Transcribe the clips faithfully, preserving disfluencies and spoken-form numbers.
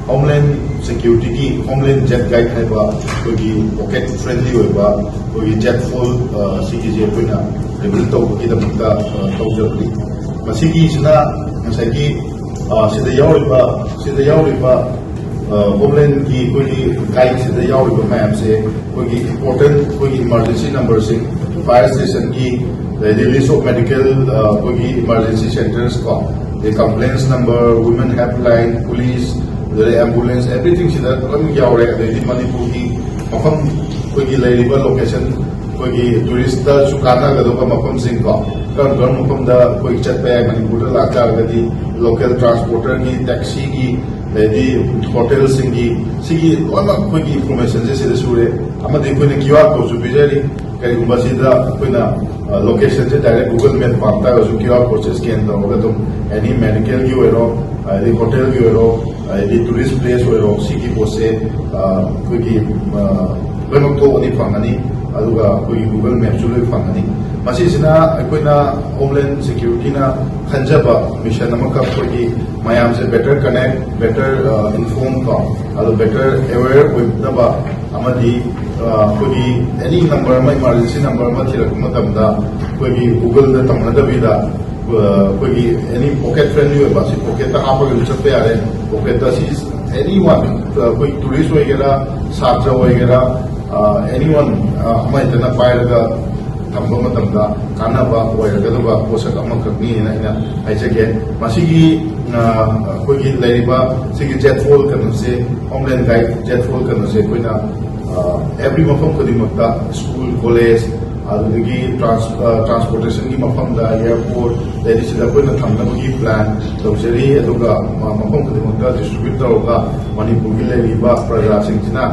Homeland Security-ꯒꯤ Homeland Jet Guide ꯍꯥꯏꯕ ꯑꯩꯈꯣꯏꯒꯤ pocket friendly ꯑꯣꯏꯕ ꯑꯩꯈꯣꯏꯒꯤ ꯖꯦꯠ ꯐꯣꯜ, ꯑ, ꯁꯤꯒꯤꯁꯦ ꯑꯩꯈꯣꯏꯅ reveal ꯇꯧꯕꯒꯤꯗꯃꯛꯇ, ꯑ, ꯇꯧꯖꯕꯅꯤ꯫ ꯃꯁꯤꯒꯤꯁꯤꯅ ꯉꯁꯥꯏꯒꯤ, ꯑ, ꯁꯤꯗ ꯌꯥꯎꯔꯤꯕ, ꯁꯤꯗ ꯌꯥꯎꯔꯤꯕ, ꯑ, Homeland-ꯒꯤ ꯑꯩꯈꯣꯏꯒꯤ guide-ꯁꯤꯗ ꯌꯥꯎꯔꯤꯕ ꯃꯌꯥꯝꯁꯦ ꯑꯩꯈꯣꯏꯒꯤ important ꯑꯩꯈꯣꯏꯒꯤ emergency number-ꯁꯤꯡ, fire station-ꯒꯤ, ꯑꯗꯩꯗꯤ list of medical, ꯑ, ꯑꯩꯈꯣꯏꯒꯤ emergency centres ꯀꯣ, ꯑꯗꯩ complaints number, women helpline, police, ꯑꯗꯩ ambulance, everything-ꯁꯤꯗ ꯂꯣꯏꯅꯃꯛ ꯌꯥꯎꯔꯦ꯫ ꯑꯗꯩꯗꯤ ꯃꯅꯤꯄꯨꯔꯒꯤ ꯃꯐꯝ, ꯑꯩꯈꯣꯏꯒꯤ ꯂꯩꯔꯤꯕ location, ꯑꯩꯈꯣꯏꯒꯤ tourist-ꯇꯁꯨ ꯀꯥꯟꯅꯒꯗꯧꯕ ꯃꯐꯝꯁꯤꯡ ꯀꯣ, ꯀꯔꯝ ꯀꯔꯝꯕ ꯃꯐꯝꯗ ꯑꯩꯈꯣꯏ ꯆꯠꯄ ꯌꯥꯏ, ꯃꯅꯤꯄꯨꯔꯗ ꯂꯥꯛꯇꯥꯔꯒꯗꯤ local transporter-ꯒꯤ, taxi-ꯒꯤ, ꯑꯗꯩꯗꯤ hotel-ꯁꯤꯡꯒꯤ, ꯁꯤꯒꯤ ꯂꯣꯏꯅꯃꯛ ꯑꯩꯈꯣꯏꯒꯤ information-ꯁꯦ ꯁꯤꯗ ꯁꯨꯔꯦ꯫ ꯑꯃꯗꯤ ꯑꯩꯈꯣꯏꯅ QR code-ꯁꯨ ꯄꯤꯖꯔꯤ꯫ ꯀꯔꯤꯒꯨꯝꯕ ꯁꯤꯗ ꯑꯩꯈꯣꯏꯅ, ꯑ, location-ꯁꯦ direct Google Map ꯄꯥꯝ ꯇꯥꯔꯒꯁꯨ QR code-ꯁꯦ scan ꯇꯧꯔꯒ ꯑꯗꯨꯝ any medical-ꯒꯤ ꯑꯣꯏꯔꯣ, ꯑꯗꯩ hotel-ꯒꯤ ꯑꯣꯏꯔꯣ, ꯑꯗꯩꯗꯤ tourist place ꯑꯣꯏꯔꯣ, ꯁꯤꯒꯤ ꯄꯣꯠꯁꯦ, ꯑ, ꯑꯩꯈꯣꯏꯒꯤ, ꯑ, ꯂꯣꯏꯅꯃꯛ ꯊꯣꯛꯑꯅꯤ, ꯐꯪꯉꯅꯤ꯫ ꯑꯗꯨꯒ ꯑꯩꯈꯣꯏꯒꯤ Google Map-ꯁꯨ ꯂꯣꯏ ꯐꯪꯉꯅꯤ꯫ ꯃꯁꯤꯁꯤꯅ ꯑꯩꯈꯣꯏꯅ Homeland Security-ꯅ ꯈꯟꯖꯕ mission ꯑꯃꯈꯛ, ꯑꯩꯈꯣꯏꯒꯤ ꯃꯌꯥꯝꯁꯦ better connect, better, ꯑ, inform ꯀꯣ, ꯑꯗꯣ better aware ꯑꯣꯏꯅꯕ ꯑꯃꯗꯤ, ꯑ, ꯑꯩꯈꯣꯏꯒꯤ any number ꯑꯃ, emergency number ꯑꯃ ꯊꯤꯔꯛꯄ ꯃꯇꯝꯗ ꯑꯩꯈꯣꯏꯒꯤ Google-ꯗ ꯇꯧꯅꯗꯕꯤꯗ, ꯑ, ꯑꯩꯈꯣꯏꯒꯤ any pocket friendly ꯑꯣꯏꯕ, ꯁꯤ pocket-ꯇ ꯍꯥꯞꯄꯒꯁꯨ ꯆꯠꯄ ꯌꯥꯔꯦ꯫ Pocket-ꯇ ꯁꯤ anyone, ꯑ, ꯑꯩꯈꯣꯏ tourist ꯑꯣꯏꯒꯦꯔꯥ, ꯁꯥꯇ꯭ꯔ ꯑꯣꯏꯒꯦꯔꯥ, ꯑ, anyone, ꯑ, ꯑꯃ ꯍꯦꯛꯇꯅ ꯄꯥꯏꯔꯒ ꯊꯝꯕ ꯃꯇꯝꯗ ꯀꯥꯟꯅꯕ ꯑꯣꯏꯔꯒꯗꯕ ꯄꯣꯠꯁꯛ ꯑꯃꯈꯛꯅꯤꯅ ꯑꯩꯅ ꯍꯥꯏꯖꯒꯦ꯫ ꯃꯁꯤꯒꯤ, ꯑ, ꯑꯩꯈꯣꯏꯒꯤ ꯂꯩꯔꯤꯕ ꯁꯤꯒꯤ ꯖꯦꯠ ꯐꯣꯜ ꯀꯩꯅꯣꯁꯦ, Homeland Guide ꯖꯦꯠ ꯐꯣꯜ ꯀꯩꯅꯣꯁꯦ ꯑꯩꯈꯣꯏꯅ, ꯑ, every ꯃꯐꯝ ꯈꯨꯗꯤꯡꯃꯛꯇ, school, college, ꯑꯗꯨꯗꯒꯤ trans-, ꯑ, transportation-ꯒꯤ ꯃꯐꯝꯗ, airport, ꯑꯗꯩꯗꯤ ꯁꯤꯗ ꯑꯩꯈꯣꯏꯅ ꯊꯝꯅꯕꯒꯤ plan ꯇꯧꯖꯔꯤ꯫ ꯑꯗꯨꯒ, ꯑ, ꯃꯐꯝ ꯈꯨꯗꯤꯡꯃꯛꯇ distribute ꯇꯧꯔꯒ ꯃꯅꯤꯄꯨꯔꯒꯤ ꯂꯩꯔꯤꯕ ꯄ꯭ꯔꯖꯥꯁꯤꯡꯁꯤꯅ,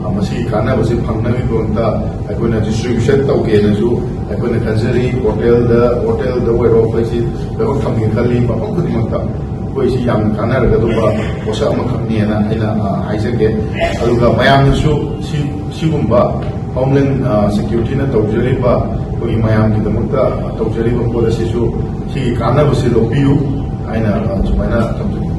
ꯑ, ꯃꯁꯤꯒꯤ ꯀꯥꯟꯅꯕꯁꯤ ꯐꯪꯅꯕꯒꯤꯗꯃꯛꯇ ꯑꯩꯈꯣꯏꯅ distribution ꯇꯧꯒꯦꯅꯁꯨ ꯑꯩꯈꯣꯏꯅ ꯈꯟꯖꯔꯤ꯫ Hotel-ꯗ, hotel-ꯗ ꯑꯣꯏꯔꯣ, ꯑꯩꯈꯣꯏ ꯁꯤ ꯂꯣꯏꯅꯃꯛ ꯊꯝꯒꯦ ꯈꯜꯂꯤ꯫ ꯃꯐꯝ ꯈꯨꯗꯤꯡꯃꯛꯇ ꯑꯩꯈꯣꯏ ꯁꯤ ꯌꯥꯝꯅ ꯀꯥꯟꯅꯔꯒꯗꯧꯕ ꯄꯣꯠꯁꯛ ꯑꯃꯈꯛꯅꯦꯅ ꯑꯩꯅ, ꯑ, ꯍꯥꯏꯖꯒꯦ꯫ ꯑꯗꯨꯒ ꯃꯌꯥꯝꯅꯁꯨ ꯁꯤ, ꯁꯤꯒꯨꯝꯕ Homeland, ꯑ, Security-ꯅ ꯇꯧꯖꯔꯤꯕ, ꯑꯩꯈꯣꯏꯒꯤ ꯃꯌꯥꯝꯒꯤꯗꯃꯛꯇ ꯇꯧꯖꯔꯤꯕ ꯄꯣꯠ ꯑꯁꯤꯁꯨ, ꯁꯤꯒꯤ ꯀꯥꯟꯅꯕꯁꯤ ꯂꯧꯕꯤꯌꯨ ꯍꯥꯏꯅ, ꯑ, ꯁꯨꯃꯥꯏꯅ ꯊꯝꯖꯒꯦ꯫